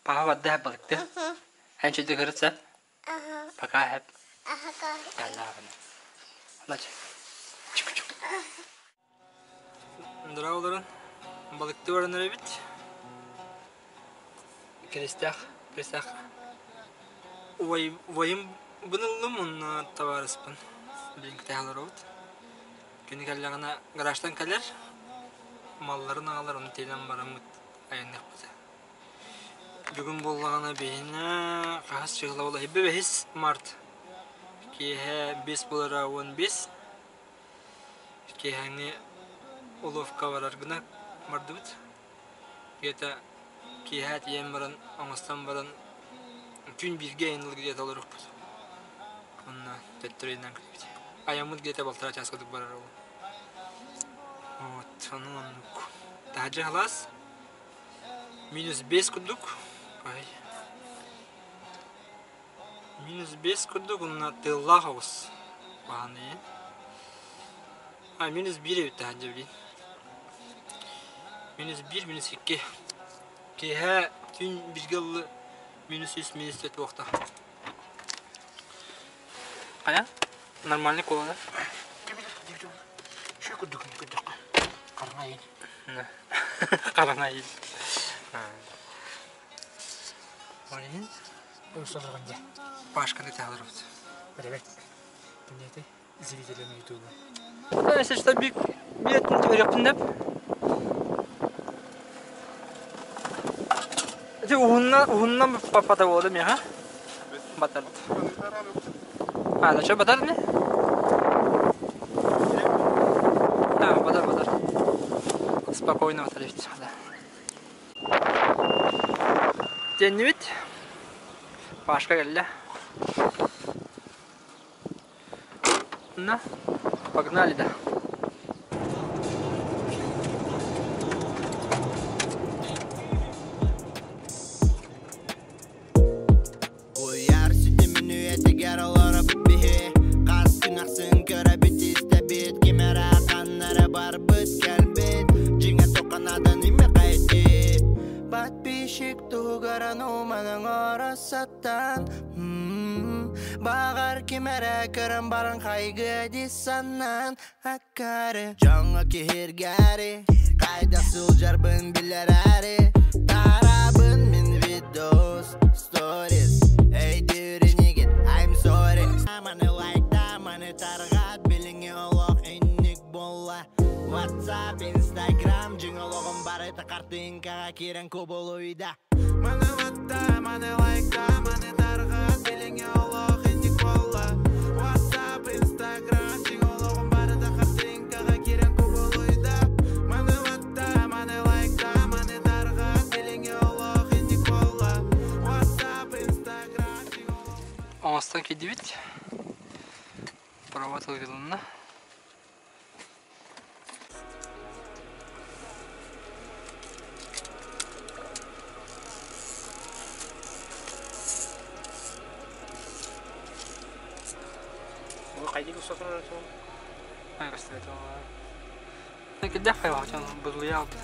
Паха барда балыкты. Эн чөйдө көрүт сеп. Пока хэп. Дороолорун балыктыы баран эрэбит. Киристээх, киристээх. Убайым ыллым уонна табаарыспын билин кэтэһэ олоробут. Кини кэллэҕинэ гаражтан кэлэр, малларын аҕалар, ону тиэнэн бараммыт айанныахпыт. Бүгүн буоллаҕына биһинэ хаһыс чыһыла буолла? Бэһис март. Киэһэ 5 буолара 15. Киэһээҥҥи уловка барар гына бардыбыт. Где-то киэһэ тиийэн баран, оҥостон баран күн бииргэ айаннылар где-то олоруохпут. Онно төттөрү айаннаан кэлбит. Айаммыт где-то балтараа чаас курдук барар ол. Вот, ону оннук. Таһырдьа халаас. Минус 5 курдук. Ай. Минус 5 курдук уонна тыаллаах оҕус. Баһааны. А, минус 1 эбит таһырдьа билин. Минус 1, минус 2. Киэһэ түүн бииргэ ыллы минус 3, минус 4 буолта. Хайа? Нормальный кола, да? Şu курдук көрдөххө. Хараҥа Хараҥа иин. Ол иһин Усталаргын дьэ. Пашканы таһаларбыт. Привет. Кимнээтэй? Зрителям ютуба. Если что, бик билеттин түһэриэхпин деп. Ити уһунна уһунна папата буолда миэхэ. Батар. А, да что, батар не? А, батар, батар. Спокойно батар да. Теннибит. Пашка кэллэ. На, погнали, да. Куйаар ситимин үйэтигэр олоробут биһи Хас күн ахсын көрөбүт истэбит Ким эрэ ханна эрэ барбыт кэлбит Дьиҥэ тоқанадан имэхэйди Подписчик туһугар ануманан оро сатан Баҕар ким эрэ көрөн баран хайгыа дии санаан Аккары Дьоҥҥо киһиргээри Хайдах сылдьарбын билэрээри Тарабын мин видос сторис Өйдүүр инигит I'm sorry Маны лайкта, маны тарҕат Билиҥҥи олох инник буолла WhatsApp, Instagram Дьиҥ олоҕум барыта хартыыҥкаҕа киирэн кубулуйда Маны латта, маны лайкта, маны тарҕат Билиҥҥи олох инник буолла WhatsApp, Instagram Дьиҥ олоҕум барыта хартыыҥкаҕа киирэн кубулуйда Маны латта, маны лайкта, маны тарҕат Билиҥҥи олох инник буолла WhatsApp, Instagram Дьиҥ олоҕум Оҥостон киирдибит. Провод ылылынна. Хайдик устатар Ай көстүбэт Кирдээх хайваачан бырлыйа албыт.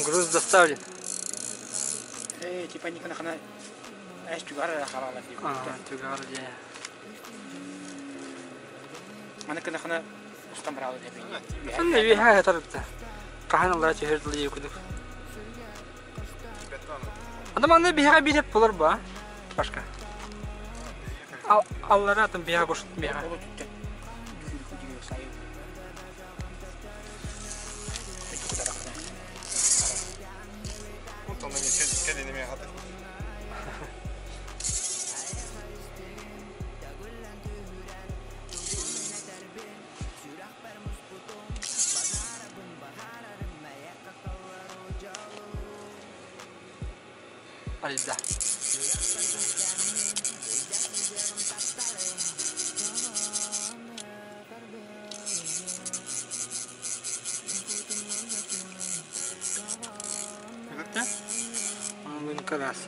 Груз доставлен. Э, типа никана эс түгар харала А, түгар дии. Маны кынахана устан баралы деп. Сонно үөһээ тарыпта. Хаһан аллара түһэр дылы кудук. Анда манна биһиэхэ биир эп болор ба? Башка. Аллара атын биһиэхэ кошут биһиэхэ. Ол түттен. Арыйда. Кыраас.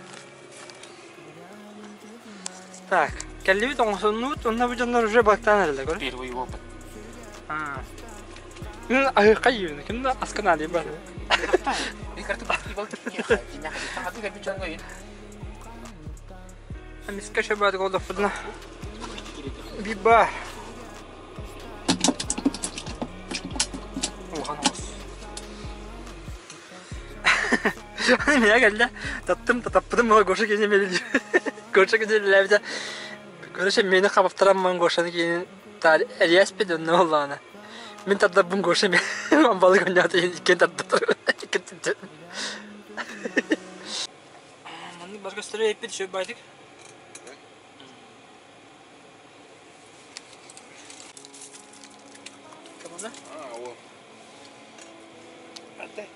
Так, кэллибит оҥосоннубут, онно бу дьоннор уже баттаан эрэллэр, көрө. Первый опыт. Аа. Мин аһыахха иибин, ким да аска наадыйа бар. Миска шабаат голдохпутуна биба улахан оҕус. Меня кэллэ, таттым, татаппытым була Гоша кини мели Гоша кини үлэлээбитэ. Короче, мени хабаптаран ман Гошаны кини Элиэспит онно буоллаҕына. Мин тардарбын Гоша балык оонньоото иккиэн тардатар. Маннык бар көстөрү эппит үчүгэй баайдык. Кабана? А, вот. Ate.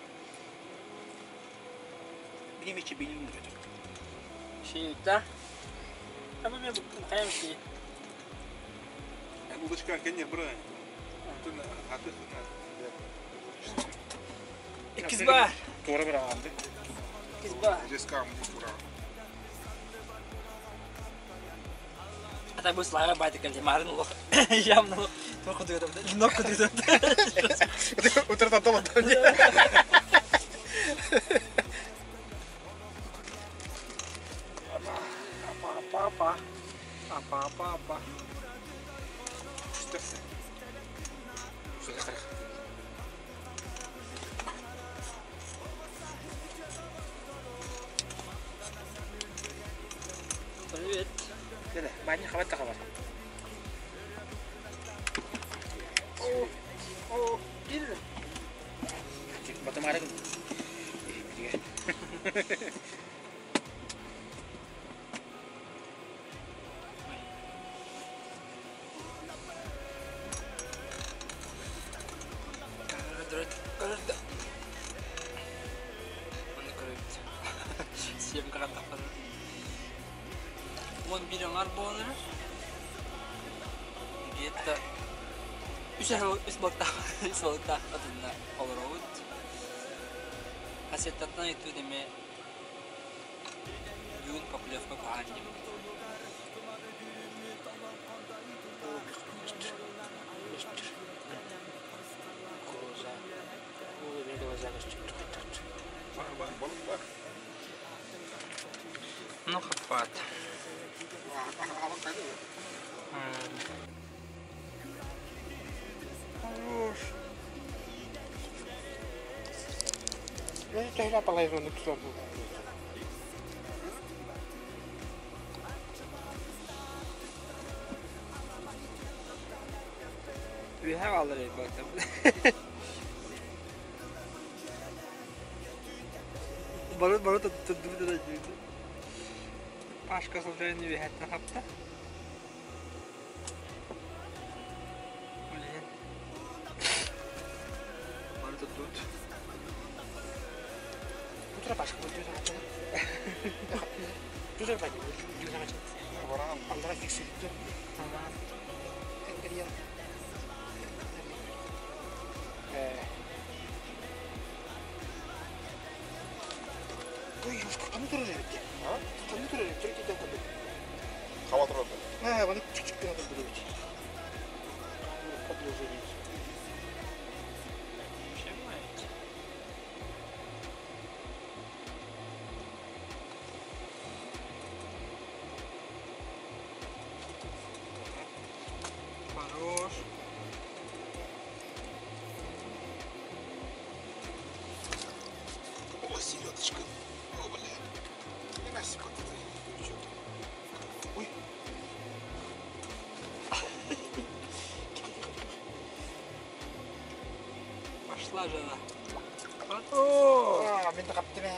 Benim için benim dedi. Шиита. Ama мен хайам шии. Удочка кеннер бра. Аты Иккис бар. Doğru bir aldı. Иккис бар. Здесь кам ура. А так бы слава байтик кэлди марын улах. Явно только дыгдым. Нокку дыгдым. Утырта тола Апа апа апа. Апа апа апа. Привет. Dedi. Ben haber da haber. О, о, киирдим. Батым арагын. Манна көрөбүт. Съемкаҕа тахсан. 11 аҥар буолан эрэр. Где-то үс үс балыктаах үс балыктаах атынна олоробут. Кассеттаттан ыйыттыбыт эмиэ бүгүн поклевка куһаан диэбит. Глаза. Ой, меня глаза Балык бар. Ну, хаппат. Хорош. Tehler palayı tutar bu. Үһэ хааллар эбит Бары бары туттурдубут эрэ диибит. Пашка сылдьан үөһэттэн хапта. Блин. Бары туттубут. Bu tarafa başka bu tarafa. Bu tarafa bu tarafa. Allah'a yükseltti. Engel Ой, қаны тұрар еді. Қаны тұрар еді. Түркиядан қанды. Хава тұрады. Ha, bana küçük bir adam duruyor. Продолжение. Хорош. О, селедочка. О, бля. Не на себе Ой. Пошла жена. О! А, мен де қапты ме.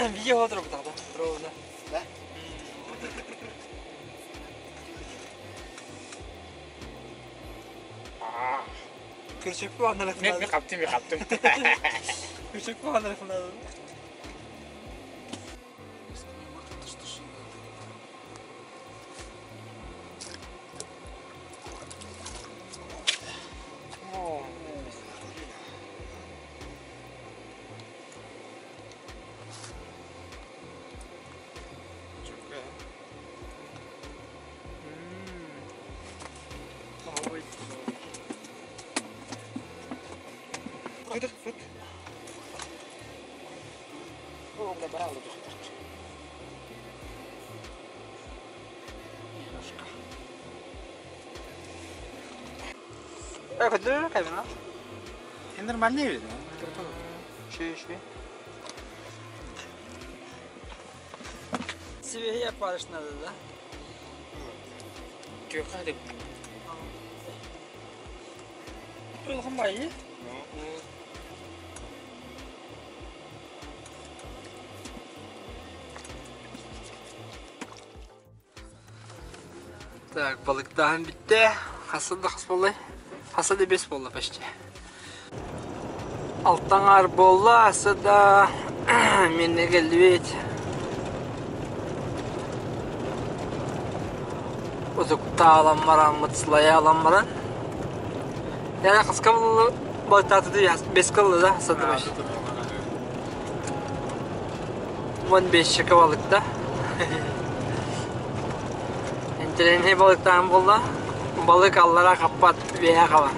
Видео отырып тогда. Ровно. Да? Көрсөк буаннар Мен мен қаптым, мен қаптым. Көрсөк буаннар хынады. Көтөр камера. Нормальный эбит. Үчүгэй, үчүгэй. Сибиһи аппарыш надо, да? Түөххэ деп. Улахан баайы. Так, балыктааһын бүттэ. Хаса да хас буоллай? Хаса да бес буолла почти. Алтан аар буолла, аса да минне кэллибит. Утуктаалан бараммыт, сылайаалан баран. Яна хаска балыктааты бес кылла да, хаса да почти. 15 балыкта. Интэриэһинэй балыктаан буолла. Балык аллара хаппат, үөһэ хабар.